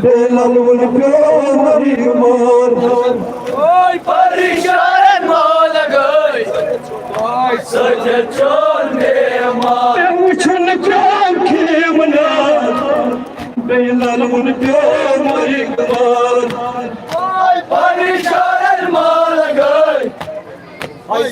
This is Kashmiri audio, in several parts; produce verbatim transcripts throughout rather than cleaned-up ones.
بیلل وُن پیوٚو مریٖض مار۔ اوے پریشانن ما لگٲے، سجد چون بیمار۔ مےٚ وُچھُن پیوٚو کھیوٚن، بیلل وُن پیوٚو مریٖض مار۔ اوے پریشانن ما لگٲے،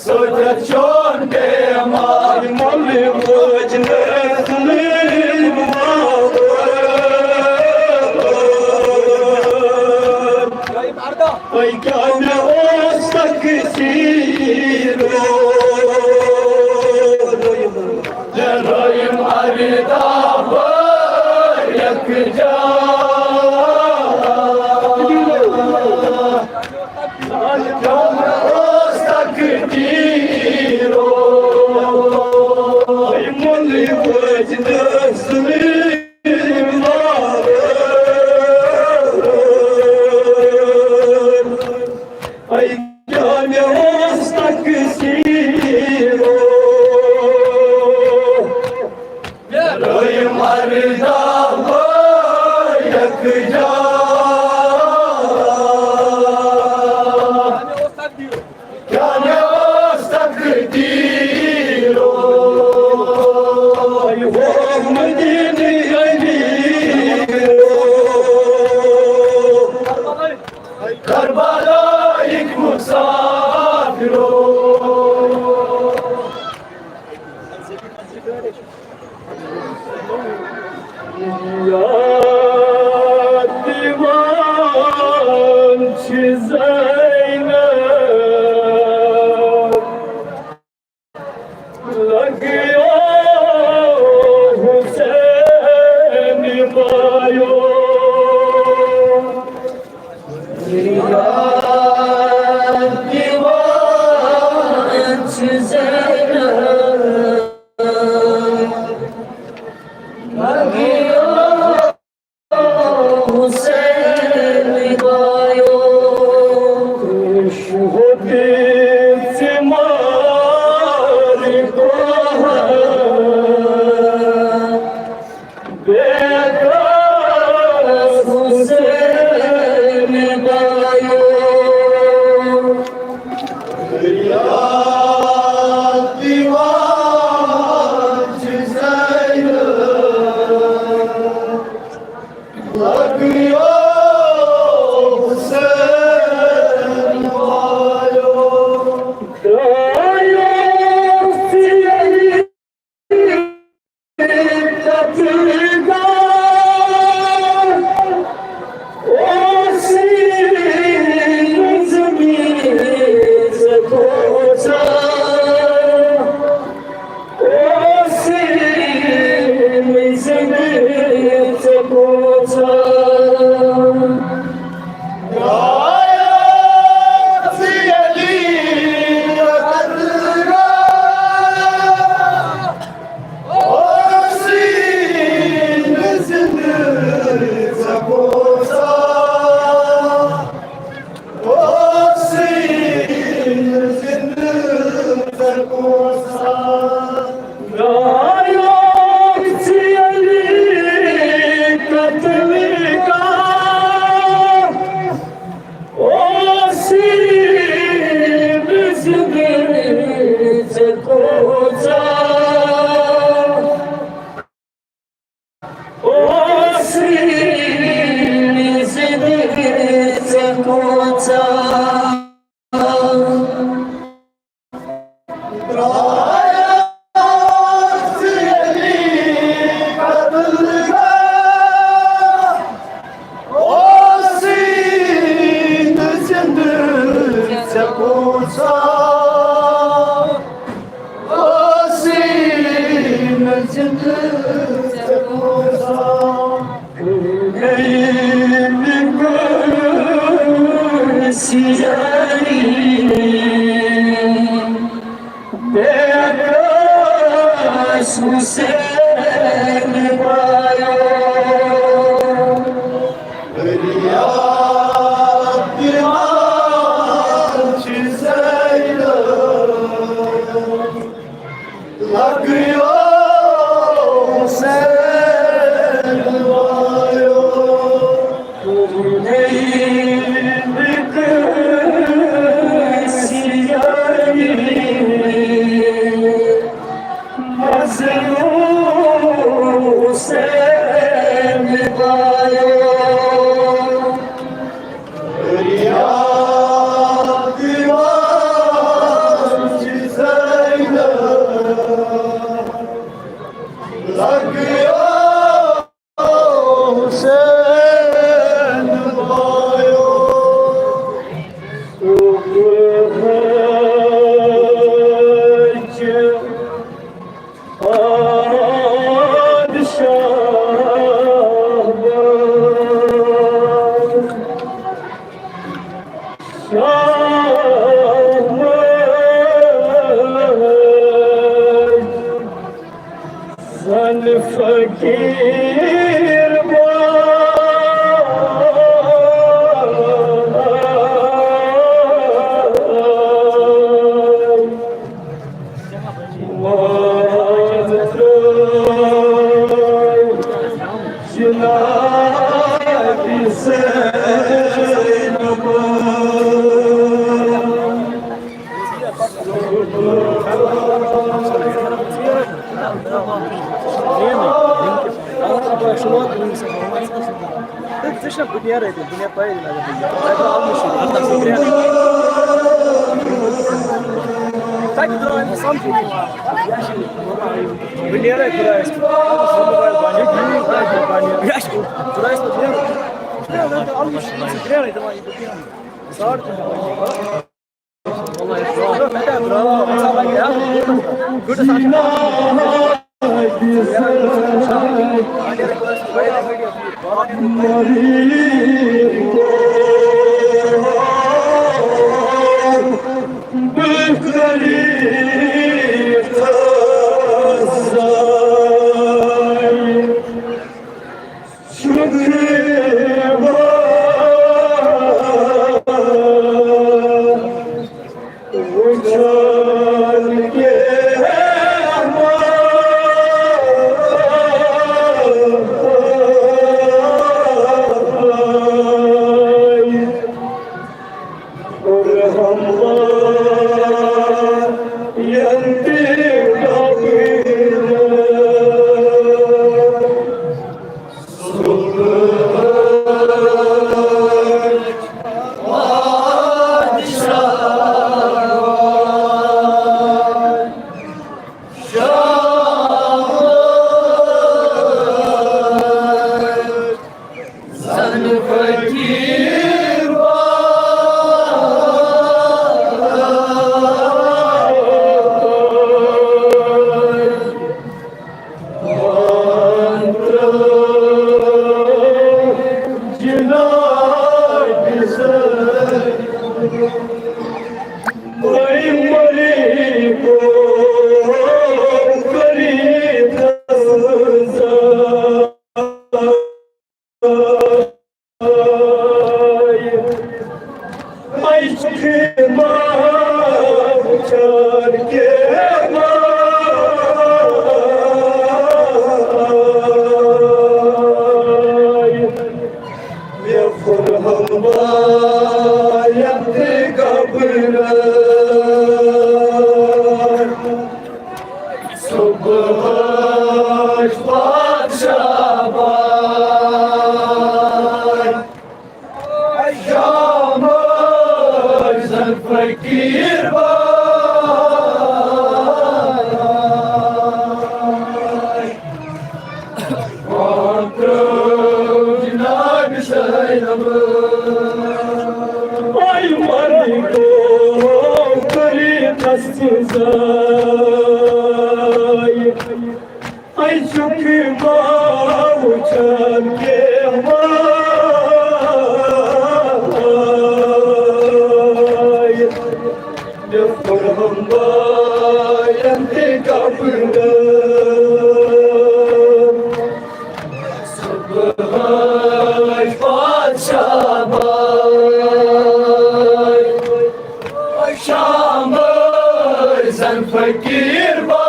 سجد چون بیمار۔ مولوی وٲج نہٕ تسلیٖم باوَر۔ اے کیٛاہ مےٚ اوس تقصیٖر۔ لڑٲیِم ارداہ ؤہر یکجا۔ اوس تقدیٖرو، مولوی وٲج نہٕ تسلیٖم باوَر۔ اے کیٛاہ مےٚ اوس تقصیٖرو۔ رحم ارداہ ؤہر یکجا۔ کیٛاہ مےٚ اوس تقدیٖرو۔ اے ہو مدیٖنہٕ امیٖرو۔ کربلائک مسافرو۔ یاد دِوان چھِ زینب۔ لگیو حسین بایو۔ یاد دِوان چھِ زینب۔ لگیو حسین بایو۔ ژےٚ کوٗتاہ شامس زن فقیر بھاے، پان ترٲو جناب زینب۔ آے ملکو کری تس سزا۔ آے چُھکھ ما وُچھان کینٛہہ وٲے۔ مےٚ کوٚرہم بایَن تہِ قبول۔ صُبحٲے پادشاہ بھاے، شامَس زَن فقیٖر بھاے۔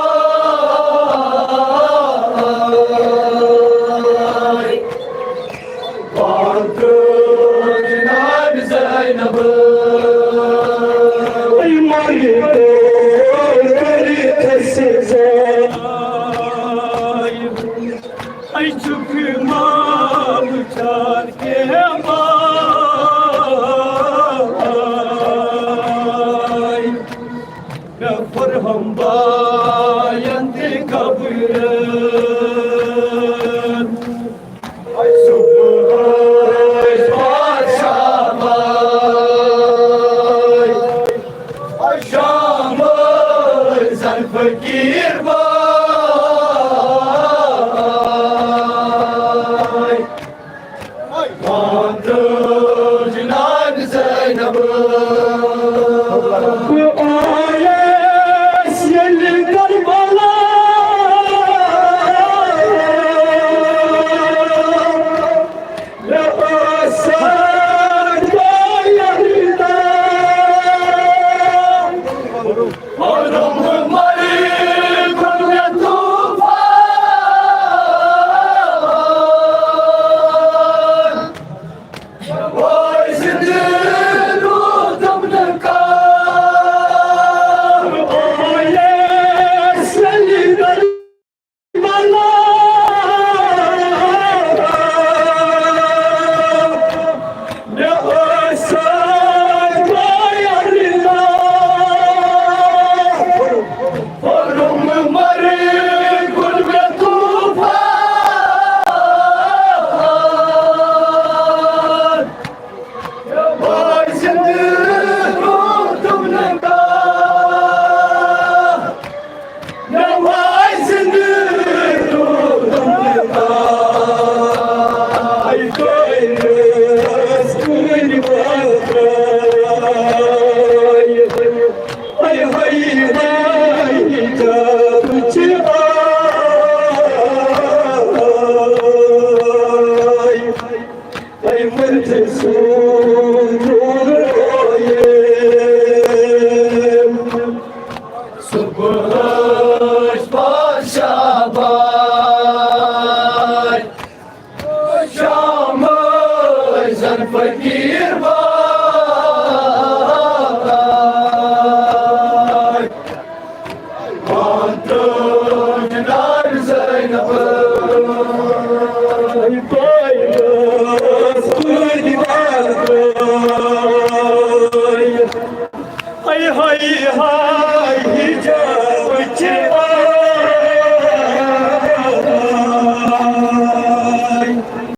پان ترٛوو جناب زینب۔ اے مالکو کٔرِتھ سزا۔ اے چُھکھ ما وُچھان کینٛہہ وٲے۔ مےٚ کوٚرہم بایَن تہِ قبول۔ صُبحٲے پادشاہ بھاے، شامَس زَن فقیٖر بھاے۔ پان ترٛوو جناب زینب۔ بہٕ آیس ییٚلہِ کربلا، مےٚ ٲس سخت یلدان۔ پوٚرُم مَرِ گوٚو مےٚ طوٗفان۔ وۄنۍ زِندٕ روٗدُم نہٕ کانٛہہ۔ آیس ییٚلہِ کربلا، مےٚ ٲس سخت یلدان۔ پوٚرُم مَرِ گوٚو مےٚ طوٗفان۔ وۄنۍ زِندٕ روٗدُم نہٕ کانٛہہ۔ مےٚ وۄنۍ زِندٕ روٗدُم نہٕ کانٛہہ۔ اے کٲنِس کُنہِ وَترٲے۔ اے ہَے ہَے جب چھِ آے۔ اے مٔرتھِ سُنٛد رویہِ۔ صُبحٲے پادشاہ بھاے، شامَس زَن فقیٖر بھاے۔ پان ترٛوو جناب زینب۔ اے پایَس کُنہِ وَترٲے۔ اے ہَے ہَے جب